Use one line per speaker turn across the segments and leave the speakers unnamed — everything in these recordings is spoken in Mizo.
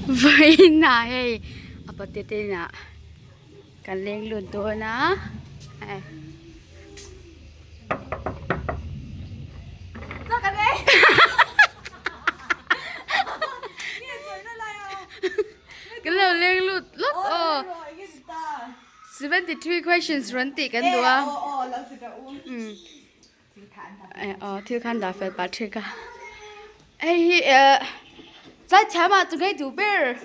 Vawiinah hei a pate te inah kan leng lut dawn a eh. Kan lo leng lut lawk aw. 73 questions rawn tih kan duh a. Aw thil khan dah fel pah thik a hei hi eh zaithiam ah chu ngei duh ber.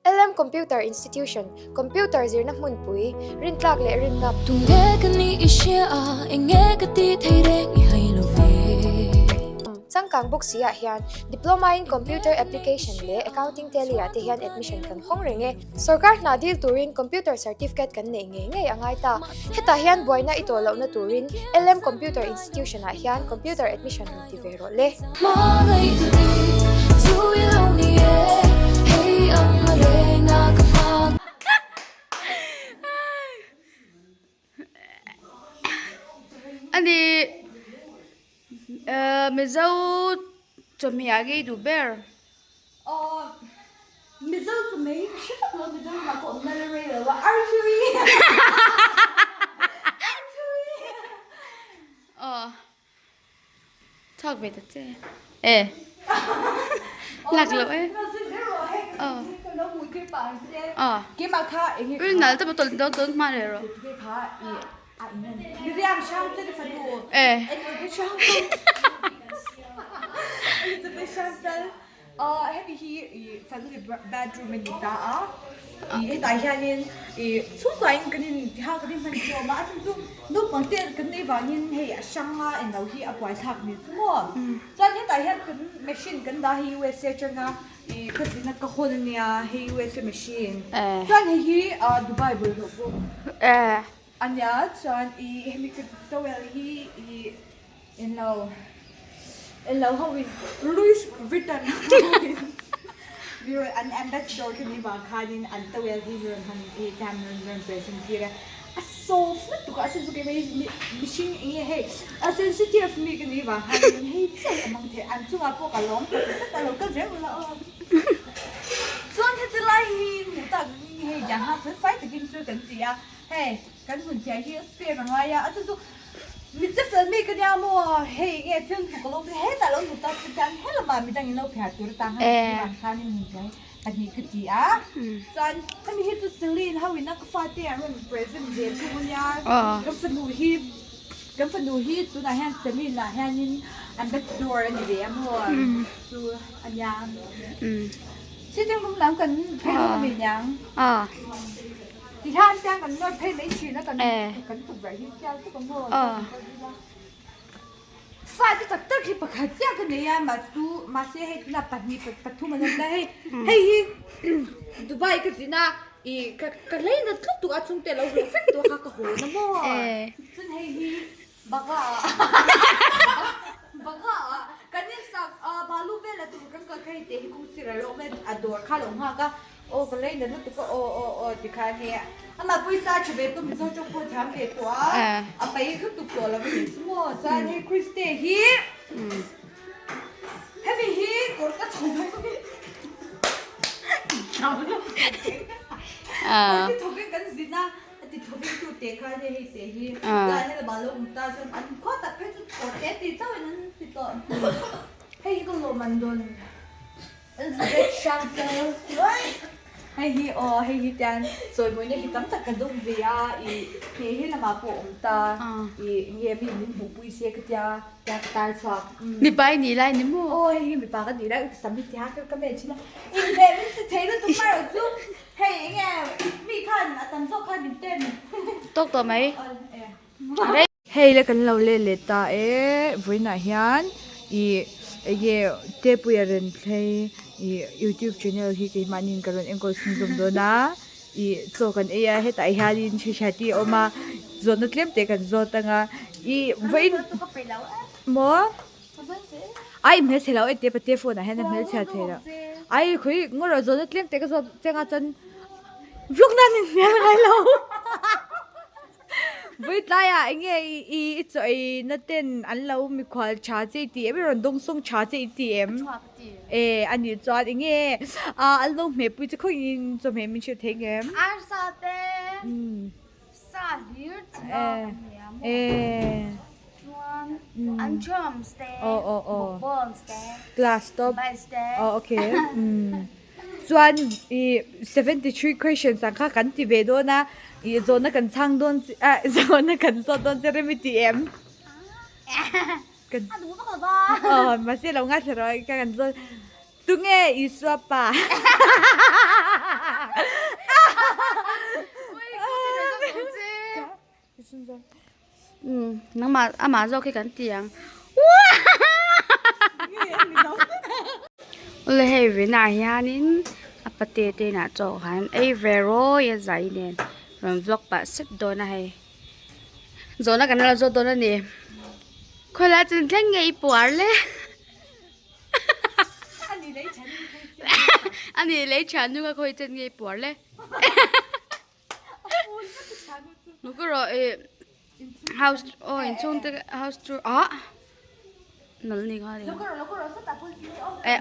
LM Computer Institution, Computer zirna hmunpui, rintlak leh rinngap.
Tunge ka ni i hria a, enge ka ti thei reng i hai lo ve.
Changkang bawk si ah hian Diploma in Computer Application leh Accounting Tally ah te hian admission kan hawng reng e. Sorkar hna dil turin Computer Certificate kan neih ngei ngei a ngai ta. Hetah hian buaina i tawh lohna turin LM Computer Institution ah hian Computer Admission rawn ti ve rawh le.
Ani Mizo chawhmeh ah ngei duh ber.
Aw Mizo chawhmeh hi ka hre vak lo Mizo lamah ka awmna la rei lo a archery archery
Aw chhuak ve ta che e lak loh e aw aw ui nal te pawh tawlh dawn dawn hma leh rawh e
Hemi hi ih family bedroom a ni ta a ih hetah hianin ih chhungkuain kan in tiha kan in hman ṭawm a a chhan chu naupang te kan neih vangin hei a hrang a englo hi a buaithlak ni chu maw chuan hetah hian kan machine kan dah hi USA atanga ih ka zin a ka hawn ania hei USA machine chuan hei hi ah Dubai bawlhhlawh bawk ania chuan ih hemi ka towel hi ih. Englo englo ho in Louis Vuitton ho in mi rawn an ambassador khi ni vang khanin an towel hi mi rawn han i tan rawn rawn present tir a a soft lutuk a a chhan chu keimah hi mihring eng nge hei a sensitive mi ka nih vang khanin hei chiah hi a hmang thei an chungah pawh ka lawm tak zet a lo kal zel ula aw chuan heti lai hi hmuh tak hei Yamaha fel fai takin thil kan ti a hei kan hun phiah hi a spare a ngai a a chhan chu. Mi che fel mi ka nia maw hei nge thil hmu ka lo ti hetah lo hmu ta chu chuan helamah midang in lo phiar tur atan khan ka vang khan in hmun phiar hi pahnih ka ti a chuan hemi hi chu Celine ho in a ka fate an rawn present ve thung ania ka fanu hi kan fanu hi tunah hian Celine ah hianin ambassador a ni ve a maw chu ania sitting room lam kan phei dawn a mi niang. Ti hian tiang kan nawr phei mai thin a kan kan tukverh hi sial tuk a maw fa te tak tak hi pakhat chiah ka nei a mahse mahse hei tunah pahnih pathum an awm ta hei hei hi Dubai ka zin a ih ka ka hlei nat tlut tuk a chhungte a lo hlawh vek tawh kha ka hawn a maw chuan hei hi banga banga kan insak balu vel a tur kan kal kha hei teh hi kawng sir a lo awm a a dawr kha a lo nghak a. Aw ka lei na lutuk a aw aw aw ti khan hi amah pawisa tha ve tawh mizo tawng pawh thiam ve tawh a a pai lutuk tawh lo a ni chu maw chuan hei Kriste hi hemi hi kawr ka chho mai kawr ti thawk in kan zin a a ti thawk in tu te khan hei te hi tlai helamah lo awm ta chuan an khua tak phei chu kawr te ti chauh in an ti tawh hei hi ka lawm an dawn. Hei hi aw hei hi tian chawimawina hi tam tak ka dawng ve a ih hne he lamah pawh a awm ta ih nge mi min hmuhpui se ka tia tia ka tar chhuak
mipa i nih lai ni maw
aw hei hi mipa ka nih lai ka sam hi tia ka men thin a inhmeh min ti thei lutuk mai erawh chu hei enge mi khan a tam zawk khan min ten
tawk tawh mai.
Hei le kan lo let leh ta e vawiinah hian ih enge Tepuia rawn thlei ih youtube channel hi keimahniin ka rawn enkawl chhunzawm dawn a ih chaw kan ei a hetah hianin hriatih a awm a zawhna tlem te kan zawt ang a ih vawiin maw ai hmelchhe lo e te pate phone ah hian a hmelchhe thei lo ai khawi ngaw rawh zawhna tlem te ka zawt cheng a chuan vlog nan in hmel ngai lo. Vawitlaiah eng nge i i chaw ei na ten an lo mikhual tha che i ti em? I rawn dawngsawng tha che i ti em? E a nih chuan eng nge an lo hmehpui che khawiin chawhmeh min hrilh thei ngem?
Arsa te sa hlir chi a kan nei a maw? Chuan anchums te bawkbawn te rice te.
Chuan ih 73 questions ang kha kan ti ve dawn a, ih zawhna kan chhang dawn che ah zawhna kan zawt dawn che rem i ti em?
A duh vak lo va.
Aw mahse lo ngaithla rawh ka kan zawt tunge Isua pa?
Nangmah amah zawk hi kan ti ang. Awle hei vinah hianin a pate te inah chaw khan ei ve rawi a zai nen rawn vlog pah sep dawn a hei. Zawhna kan la zawt dawn a ni. Khawilai chin thleng nge i puar le? A ni lei thian nu kha khawi chen nge i puar le? House aw inchhung te house tour ah nal ni nghal e.